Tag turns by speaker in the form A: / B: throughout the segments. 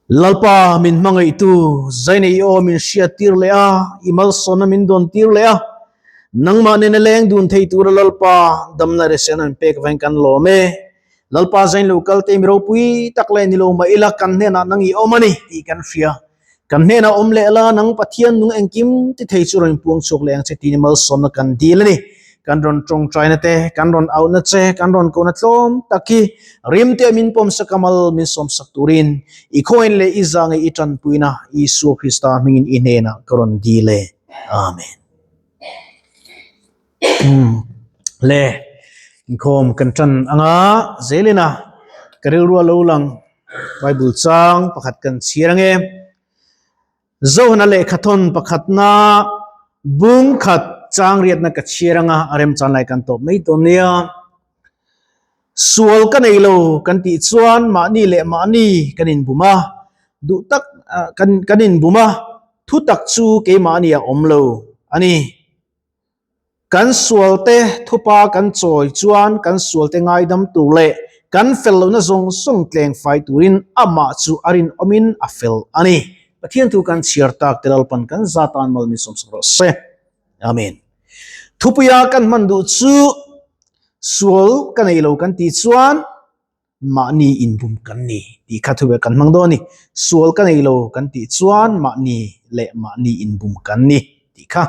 A: Lalpa min hmangaihtu Zaina i aw min hriattir leh a, i malsawmna min dawntir leh a, nangmah nena leng dun thei tura Lalpa damna resen an pek avangin kan lawm e. Lalpa Zain lo kal te mi ropui tak leh ni lo mah ila kan hnenah nang i awm a ni tih kan hria. Kan hnenah awm leh la, nang Pathian nung engkim ti thei chu rawn puang chhuak leh ang che tih ni malsawmna kan dil a ni. Kan rawn tawngtaina te, kan rawn auhna che, kan rawn kohna tlawm tak hi rimte min pawmsak a mal min sawmsak turin i khawiin leh i zangei i tanpuina Isua Krista hmingin i hnenah ka rawn dil e. Amen. Le, inkhawm kan tan anga zelina ka rilru a lo lang Bible chang pakhat kan chhiar ange. Zohana lehkhathawn pakhatna bung khat chang riatna ka chhiar anga a remchan lai kan tawp mai dawn nia. Sual ka nei lo kan tih chuan mahni leh mahni kan inbum a, duh tak kan kan inbum a, thu tak chu keimahni a awm lo a ni. Kan sualte thupa kan chawi chuan kan sualte ngaidam tur leh kan fel lohna zawng zawng tleng fai turin amah chu a rinawmin a fel a ni. Pathian thu kan chhiar tak te Lalpan kan zatan mal min sawmsak rawh se. Amen. Thupuia kan hman duh chu sual ka nei lo kan tih chuan mahni inbum kan ni tih kha thu ber kan hmang dawn a ni. Sual ka nei lo kan tih chuan mahni leh mahni inbum kan ni tih kha.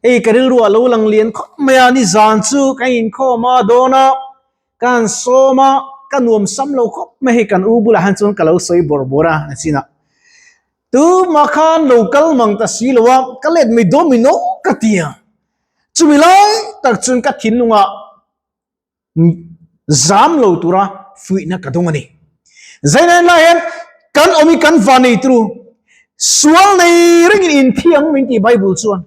A: Hei ka rilru ah lo lang lian khawp mai a, nizan chu ka inkhawm a dawn a, ka han sawm a, ka nuam sam lo khawp mai hei kan u bulah hian chuan ka lo sawi bawrh bawrh a nachinah. Tumah khan lo kal mang ta si lo a, ka let mai dawn mai nawk ka ti a. Chumi lai tak chuan ka thinlungah zam lo tura fuihna ka dawng a ni. Zainain lai hian kan awm hi kan va nei turu sual nei ringin inthiang min tih Bible chuan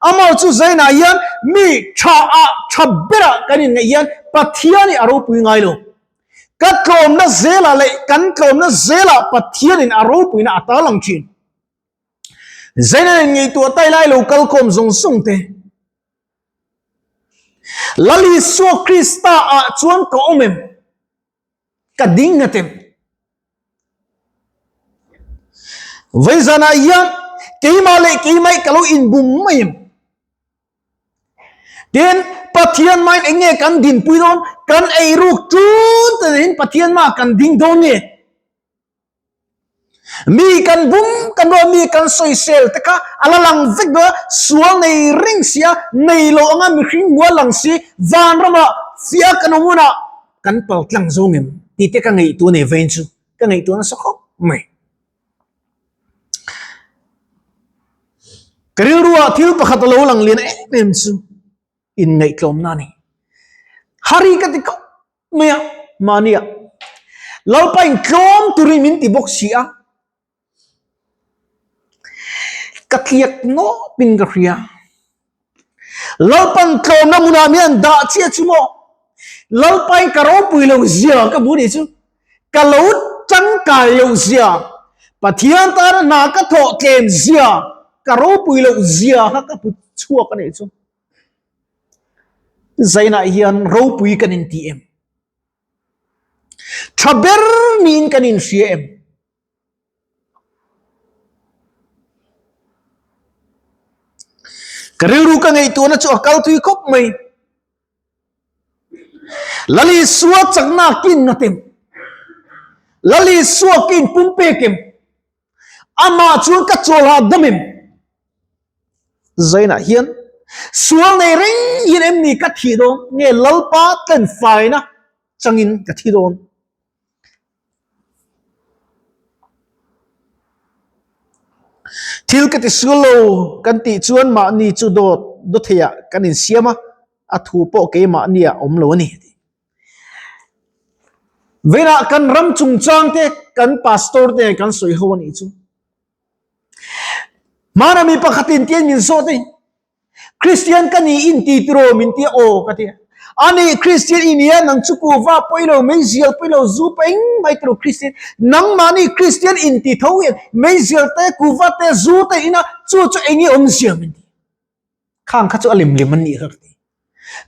A: amah chu Zainah hian mi tha ah tha berah kan inngaih hian Pathian hi a ropui ngai lo. Ka tlawmna zelah leh kan tlawmna zelah Pathianin a ropuina a tarlang thin. Zainain ngaihtuah tai lai lo kalkhawm zawng zawng te. Lal Isua Krista ah chuan ka awm em? Ka ding nghat em? Vaizanah hian keimah leh keimah ka lo inbum mai em? Tin, Pathian main eng nge kan dinpui dawn? Kan eiruk tun te Pathian mah kan ding dawn nge? Mi kan bum kan ruah mi kan sawisel te kha a la lang vek dawn a, sual nei reng si a, nei lo anga mihring mual lang si, vanramah fiah kan awm hunah kan pal tlang zawng em tih te ka ngaihtuah nei vain chu ka ngaihtuah nasa khawp mai. Ka rilruah thil pakhat a lo lang lian em em chu inngaihtlawmna a ni. Hari ka ti khawp mai a, mahni ah Lalpa in tlawm turin min ti bawk si a, ka tliak nawp in ka hria. Lalpan tlawmna hmunah min an dah chiah chu maw? Lalpa in ka ropui lo zia ka hmu nih chu, ka lo tangkai lo zia, Pathian tana hna ka thawh tlem zia, ka ropui lo zia kha ka hmu chhuak a nih chu. Zainah hian ropui kan inti em? Tha ber niin kan inhria em? Ka rilru ka ngaihtuahna chu a kal thui khawp mai. Lal Isua chakna kin ngat em? Lal Isua kin pumpek em? Amah chuan ka chawl hahdam em? Zainah hian sual nei reng hian em ni ka thih dawn? Nge Lalpa tlen faina changin ka thi dawn? Thil ka ti sual lo kan tih chuan mahni chu dawt dawtheiah kan insiam a, a thu pawh keimahniah awm lo a ni. Veinah kan ram chungchang te kan pastor te kan sawi ho a nih chu. Hmana mi pakhatin tian min zawt a ni. Christian ka ni in ti tiraw min ti a aw ka ti a. Ani Christian i nia nang chu kuva pawi lo meizial pawi lo zu pawh engmah i tiraw Christian nangmahni Christian in ti tho hian meizial te kuva te zu te ina chu chu eng nge awmzia min ti. Khang kha chu a lim lim an nih kha ka ti.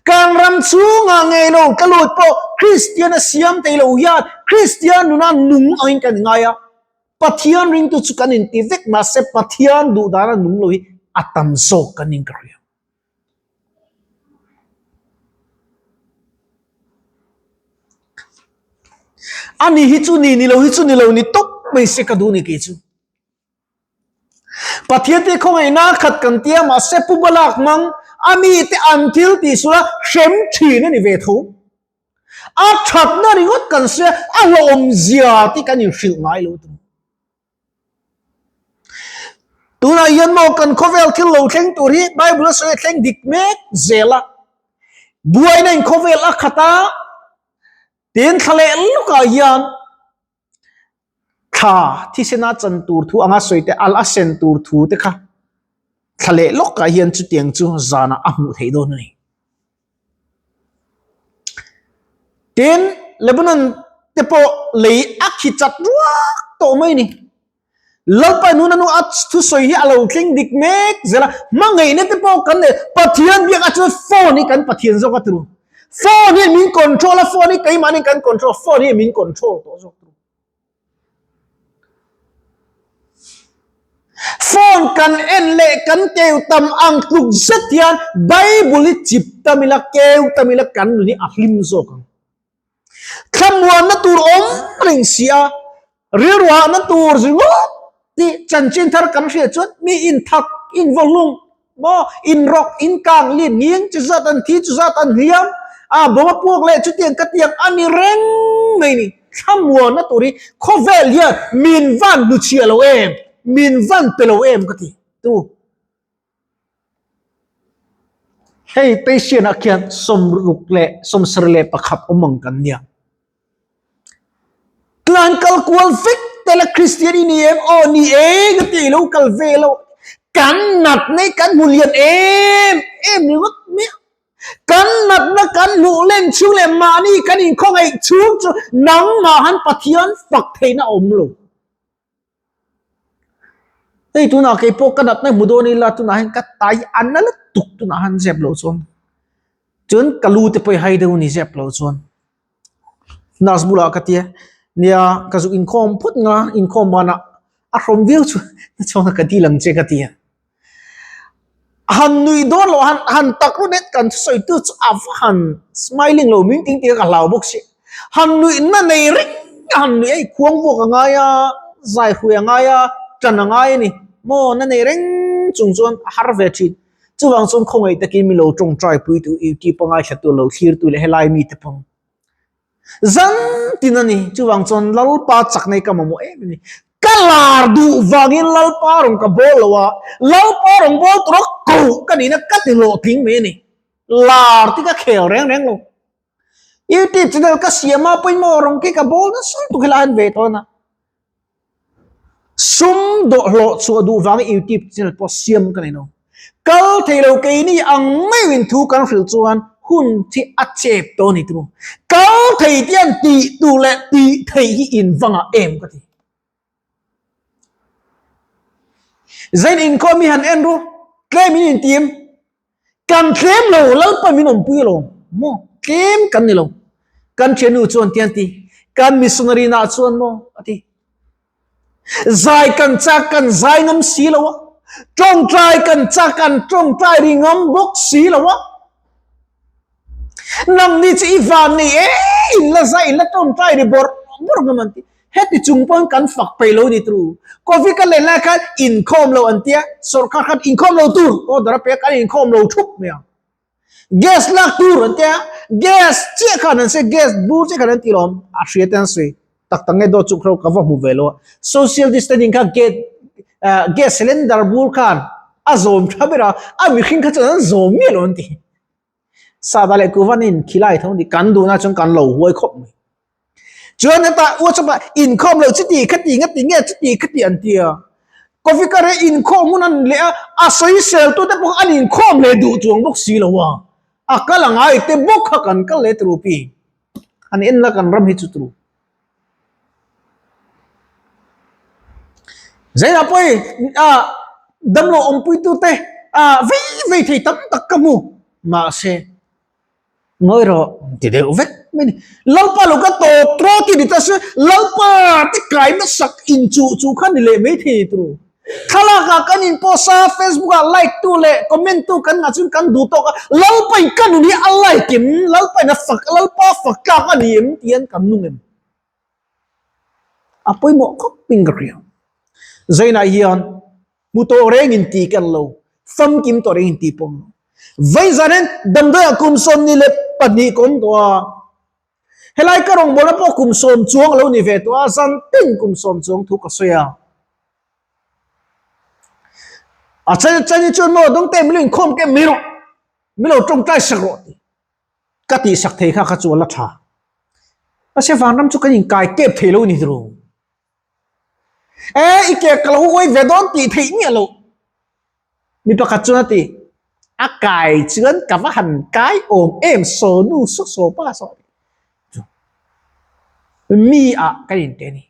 A: Kan ram chhungah ngei lo ka lut pawh Kristian a siam thei lo hian Kristian nuna nung angin kan ngai a. Pathian ringtu chu kan inti vek mahse Pathian duh dana nung lo hi a tam zawk kan in ka hria. Ani hi chu ni ni lo hi chu ni lo ni tawp mai se ka duh ni kei chu. Pathian te khawngaihna khat kan tia mahse pu balak mang a mite an thil tih sual a hrem thin a ni ve tho. A thatna ringawt kan hria a hlawhawmzia te kan inhrilh ngai lo tur. Tunah hian maw kan khawvel thil lo thleng tur hi Bible a sawi a thleng dik mek zel a. Buaina in khawvel a khat a, tin thla leh lawkah hian Thla thisena chan tur thu anga sawi te, al a sen tur thu te kha thla leh lawkah hian chutiang chu zanah a hmuh theih dawn a ni. Tin, Lebanon te pawh lei a khi chat ruak tawh mai a ni. Lalpa nuna nu a thusawi hi a lo thleng dik mek zel a, hmangaihna te pawh kan nei, Pathian biak a chuan phone hi kan Pathian zawk a turu. Phone hian min control a, phone hi keimahni kan control, phone hian min control tawh zawk turu. Phone kan en leh kan keu tam ang tluk zet hian Bible hi chip tam ila, keu tam ila kan nun hi a hlim zawk ang. Thlamuanna tur awm reng si a, rilruahna tur ringawt tih chanchin thar kan hriat chuan mi inthak, invawhlung maw, inrawk, inkang, lin nging chu zat an thi chu zat an hliam, a bawm a puak leh chutiang ka tiang a ni reng mai ni. Thlamuanna tur hi khawvel hian min van hnuchhiah lo em, min van pe lo em ka ti tu. Hei patient ah khian sawmruk leh sawmsarih leh pakhat awm ang kan nia. Tlan kal kual vek tel a Kristian i ni em? Aw ni e ka ti ilo kal ve lo. Kan nat nei kan hmu lian em em ringawt mai a. Kan natna kan hmuh len chhung leh mahni kan inkhawngaih chhung chu nangmah han Pathian fak theihna a awm lo. Hei tunah kei pawh ka natna hmu dawn ila tunah hian ka tai a na lutuk tunah hian zep loh chuan chuan ka lu te pawh i hai deuh a ni zep loh chuan nurse bulah ka tia nia ka zuk inkhawm phawt nga inkhawm banah a hrawm viau chu chuan ka dil ang che ka ti a. Han nuih dawn loh han han tak ru det kan thusawi tu chu a va han smiling lo min ting tih ka hlau bawk si. Han nuih na nei reng a han nuih a i khuang vuak a ngai a, zai hrui a ngai a, tan a ngai a ni. Maw na nei reng chung chuan a har ve thin. Chuvang chuan khawngaih takin mi lo tawngtai pui tu YouTube a ngaithla tu lo thlir tu leh helai mite pawh Zan tin a ni. Chuvang chuan Lalpa chak nei ka mamawh em a ni. Ka lar duh vangin Lalpa rawn ka bawl lo a, Lalpa rawn bawl tura koh ka nihna ka ti hlawhtling mai a ni. Lar te ka khel reng reng lo. YouTube channel ka siam a pawimawh rawn khi ka bawl nasa lutuk helai an ve tawn a. Sum dawh hlawh chhuah duh vangin YouTube channel pawh siam ka nei lo. Kal thei lo keini ang maiin thu kan hrilh chuan hun hi a chep tawh a ni tawh. Kal thei te hian tih tur leh tih theih hi in va ngah em ka ti. Zain inkhawm hi han en ru, tlem in intim. Kan tlem lo, Lalpa min awmpui alawm maw? Tlem kan ni lo. Kan thiannu chuan tian ti, kan missionary nah chuan maw a ti. Zai kan chak kan zai ngam si lo a, tawngtai kan chak kan tawngtai ri ngam bawk si lo a. Nang ni chu i van nei e, in la zai in la tawngtai ri bawrh bawrh ngam an ti. Heti chung pawn kan fak peih lo ni tru. Covid ka len lai khan inkhawm lo an tia, sawrkar khan inkhawm lo tur order a pe a, kan inkhawm lo thup mai ang. Gas lak tur an tia, gas chiah khan an sawi, gas bur chiah khan an ti lawm, a hria te an sawi. Tak tak nge dawt chu kha ka va hmu ve lo a. Social distancing kha gate gas cylinder bur khan a zawm tha ber a, a mihring kha chuan an zawm miah lo an ti. Sada leh kuvan in khilai tho ni kan duhna chuan kan lo huai khawp mai. Chuan heta WhatsApp ah inkhawm lo chuti khati ngati nge chuti khati an ti a. Coffee ka re inkhawm hun an leh a, a sawisel tu te pawh an inkhawm leh duh chuang bawk si lo a. A kal a ngai te bawk kha kan kal leh turu pi. An en la kan ram hi chu turu. Zainah pawh hei damlo awmpuitu te vei vei thei tam tak ka hmu. Mahse, ngawi rawh ti deuh vek. mai ni. Lalpa lo ka tawp trawt i ni ta se, Lalpa te kai hmasak in chuh chu kha ni leh mai thei turu. Thlalak ah kan in post a, Facebook ah like tu leh comment tu kan ngah chuan kan duh tawk a, Lalpa in ka nun hi a like em, Lalpa in a fak, Lalpa fak tlak a ni em tihian kan nung em. A pawimawh khawp in ka hria. Zainah hian hmu tawh reng in ti kan lo, famkim tawh reng in ti pawh an lo. Vaizan hian damdawiah kum 22 ka awm tawh a, helai ka rawngbawlna pawh kum sawm chuang a lo ni ve tawh a, zan tin kum sawm chuang thu ka sawi a. A chen chen hi chuan maw dawngte min lo inkhawm kem mai rawh, min lo tawngtai sak rawh tih. Ka tihsak thei kha kha chu a la tha. Mahse vanram chu kan inkai kep thei lo ni tiro. E, i ke ka lo uai ve dawn tih theih miah lo. Mi pakhat chuan a ti, a kai chuan ka va han kai awm em saw nu saw saw pa saw. Mi ah ka inte ni.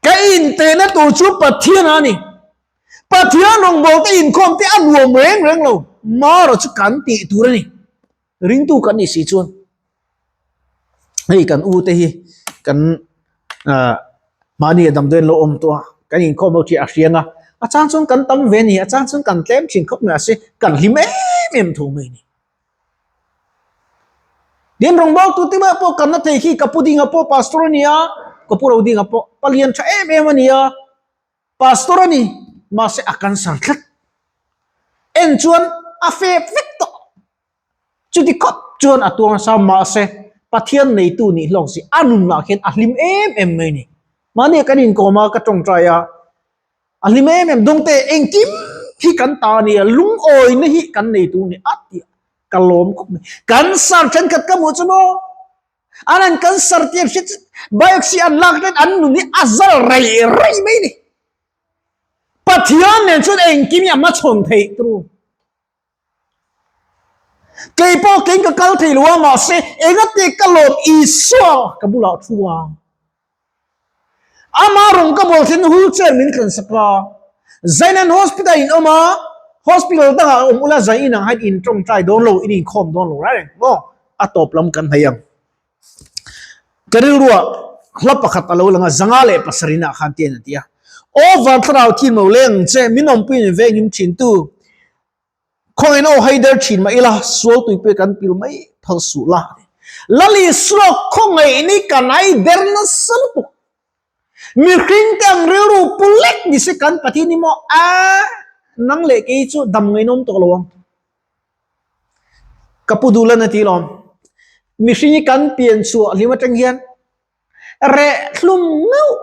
A: Ka intehna tur chu Pathian a ni. Pathian rawngbawlte inkhawm te a nuam reng reng lo. Mara chu kan tih tur a ni. Ringtu kan nih si chuan hei kan u te hi kan mahni a damdawiin lo awm tawh a, kan inkhawm ho khi a hriang a, a chang chuan kan tam ve a ni, a chang chuan kan tlem thin khawp mai a si, kan hlim em em tho mai a ni. Tin rawngbawltu te mah pawh kanna thei khi ka pu dinga pawh pastor a ni a, ka pu ro dinga pawh palian tha em em a ni a, pastor a ni mahse a cancer tlat. En chuan a fep vek tawh. Chuti khawp chuan a tuang nasa mahse Pathian neitu nih hlawk si a nunah khian a hlim em em mai a ni. Mahni kan inkawm a ka tawngtai a. A hlim em em dawngte engkim hi kan ta a nia, lungawina hi kan nei tur a ni a tih ka lawm khawp mai. Cancer thenkhat ka hmuh chu maw? An an cancer tih an hriat chu biopsy an lak ten an nun hi a zal rei rei mai a ni. Pathian nen chuan engkim hi a hmachhawn theih tur. Kei pawh keiin ka kal thei lo a mahse engati ka lawm Isua ka bulah thu a. Ama rawng ka bawl thin wheelchair min tlan sak a. Zainan hospital in awm a, hospital dangah awm ula zai inang hian in tawngtai dawn lo, in inkhawm dawn lo reng maw? A tawp lam kan hnaih ang. Ka rilruah hla pakhat a lo lang a, 507 ah khan tian a ti a. Aw van thlarau thin mo leng che, min awmpuiin min venghim thin tu. Khawngaihna aw haider thin mah ila, sual tuipui kan pil mai phal suh la. Lal Isua khawngaih ni kan haider nasa lutuk. Mihring te ang rilru pu lek ni se kan Pathian hi maw a nang leh kei chu dam ngainawm tawh lo ang. Ka pu duh lan a ti lawm. Mihring hi kan pian chhuah hlim atang hian reh hlum ngauh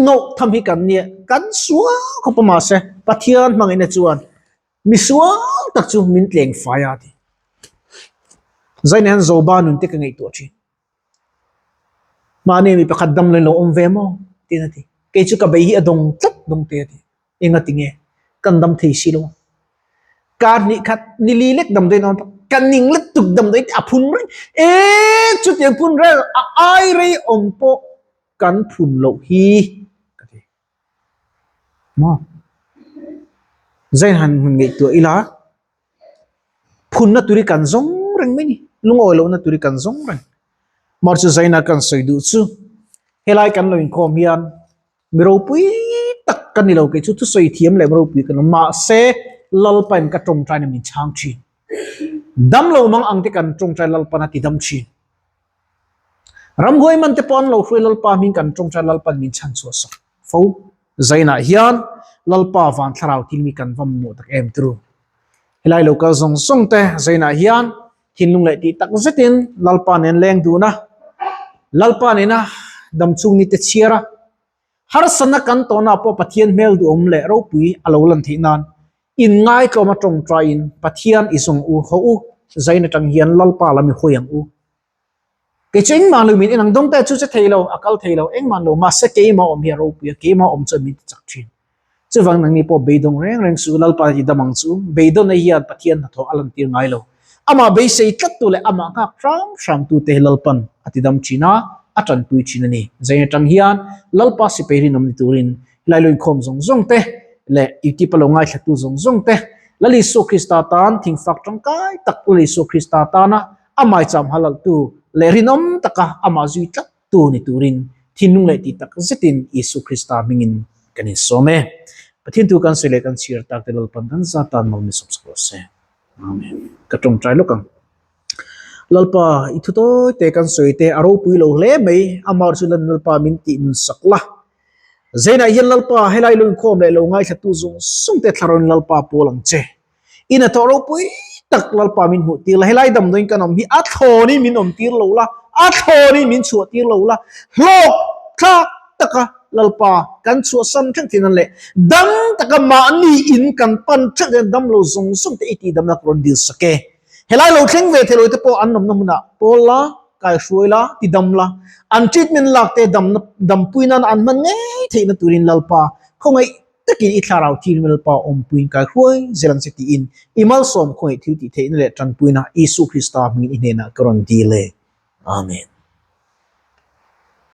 A: ngauh tham hi kan nia. Kan sual khawp a mahse Pathian hmangaihna chuan mi sual tak chu min tleng fai a ti. Zaina hian Zoba nun te ka ngaihtuah thin. Mahni mi pakhat dam lo awm ve maw? Tiin a ti. Kei chu ka bei hi a dawng tlat dawng te a ti. Enga ti nge? Kan dam thei si lo. Kar hnih khat ni li lek dam dawn awm ka ning let tuk dam dawn a phun reng. E chutiang phun reng a ai rei awm pawh kan phun loh hi ka ti. Maw? Zain han hun ngaihtuah ila Phunna turi kan zawng reng mai ni. Lungawi lohna turi kan zawng reng. Mar chu Zaina kan sawi duh chu helai kan lo inkhawm hian mi ropui tak ka ni lo kei chu thusawi thiam leh mi ropui ka ni lo. Mahse Lalpain ka tawngtaina min chhang thin. Dam lo mang ang te kan tawngtai Lalpan a ti dam thin. Ramhuai man te pawh an lo hruai Lalpa hming kan tawngtai Lalpan min chhan chhuah sak fo. Zainah hian Lalpa van thlarau thil mi kan va mamawh tak em turu. Helai lo kal zawng zawng te Zainah hian thinlung leh tih tak zetin Lalpa nen leng dun a, Lalpa nena damchhung ni te chhiar a, harsatna kan tawnah pawh Pathian hmel duhawm leh ropui a lo lan theih nan inngaithlawm a tawngtaiin Pathian i zawng u haw u, Zain atang hian Lalpa lam i hawi ang u. Kei chu engmah lo min en ang dawng te chu che thei lo, a kal thei lo, engmah lo, mahse keimah awm hi a ropui a, keimah awm chuan min ti chak thin. Chuvang nangni pawh beidawng reng reng suh, Lalpa hi dam ang chu, beidawn hian Pathian hnathawh a lantir ngai lo. Amah beisei tlattu leh amah nghak hram hramtu te hi Lalpan a ti dam thin a, a tanpui thin a ni. Zain atang hian Lalpa sipai rinawm ni turin helai lo inkhawm zawng zawng te leh YouTube a lo ngaithlatu zawng zawng te Lal Isua Krista tan thingfak tangkai tak Lal Isua Krista tana A maicham halaltu leh rinawm taka amah zui tlat tu ni turin thinlung leh tih tak zetin Isu Krista hmingin kan insawm e. Pathian tu kan sawi leh kan chhiar tak te Lalpan kan zat tan mal min sawp sak rawh se. Amen. Ka tawngtai lawk ang. Lalpa, i thu tawi te kan sawi te a ropui lo hle mai, amah chu lan Lalpa min tih nun sak la. Zainah hian Lalpa helai lo inkhawm leh lo ngaithlatu zawng zawng te thlarawin Lalpa pawl ang che. I hnathawh ropui tak Lalpa min hmuh tir la, helai damdawiin kan awm hi a thlawnin min awm tir lo la, a thlawnin min chhuah tir lo la, hlawk thlak taka Lalpa kan chhuahsan thleng thin an leh dam taka mahni in kan pan thleng thin dam lo zawng zawng te i tihdamna ka rawn dil sak e. Helai lo thleng ve thei lo te pawh an awmna hmunah pawl la, kaihruai la, tidam la, an treatment lak te damna dampui nan an hman ngei theihna turin Lalpa khawngaih takin i thlarau thil Lalpa awmpuiin kaihruai zel ang che tiin i malsawm khawngaih thil tih theihna leh tanpuina Isu Krista hmingin i hnenah ka rawn dil e. Amen.